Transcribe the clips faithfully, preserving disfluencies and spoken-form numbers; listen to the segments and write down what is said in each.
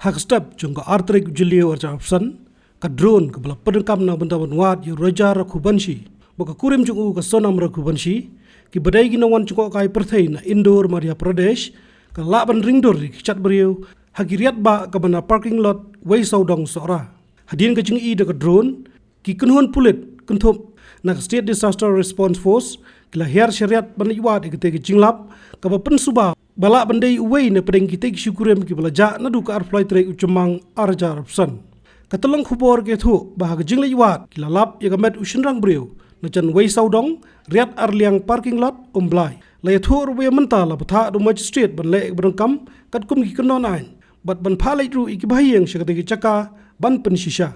Ha ka step jong ka ar tarik u Jylliew arhajar arphew san, ka drone kaba la pyndonkam na ka bynta ban wad ïa u Raja Raghuvanshi bad ka kurim jong u ka Sonam Raghuvanshi, kiba dei ki nongwan jngohkai pyrthei na Indore, Madhya Pradesh, ka la lah ban ring dur ïa ki kjat briew ha ki riat bah kaba na parking lot Wei Sawdong Sohra. Hadien ka jingïohi da ka drone, ki kynhun pulit kynthup na ka State Disaster Response Force ki la hiar shariat ban leit wad ïa katei ka jinglap, kaba pynsuba ba lah ban dei uwei na pdeng kitei ki shikurim kiba la jah naduh ka arphew lai tarik u Jymmang arhajar arphew san. Ka tyllong khubor ka ïathuh ba ha ka jingleit wad ki la lap ïa ka met u shynrang briew na jan Wei Sawdong, riat arliang parking lot Umblai. La ïathuh ruh ba mynta la bthah da u magistrate ban leh ïa kaba donkam katkum ki kyndon aiñ bad ban phah leit ruh ïa ki bahaïing sha katei ka jaka ban pynshisha.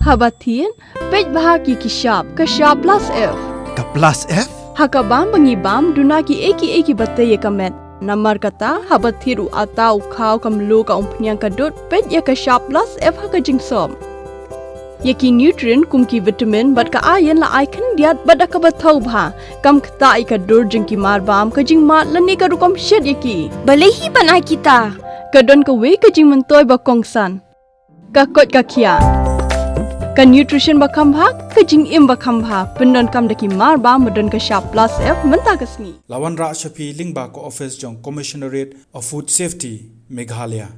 Haba thied, peit bha ïa ki shap, ka shap plus F. Ka plus F? Ha kaba ngi bam, duna kiei kiei kiba tei ïa ka met. Namar kata, haba thied u atta, u khaw, ka mluh, ka umphniang, ka dud, peit ïa ka shap plus F ha ka jingsop. Ïa ki nutrient kum ki vitamin bad ka iron la ai khyndiat bad da kaba thaw bha. Kam ktah ïa ka dur jong ki marbam, ka jingmad lane ka rukom shet ïa ki. Balei hi ban ai kita? Ka don kawei ka jingmyntoi ba kongsan. Ka koit ka khiah. Ka nutrition ba kham bha, ka jingim ba kham bha. Pyndonkam da ki marbam ba don ka shap plus F mynta ka sngi. La wanrah sha phi lyngba ka office jong Commissionerate of Food Safety, Meghalaya.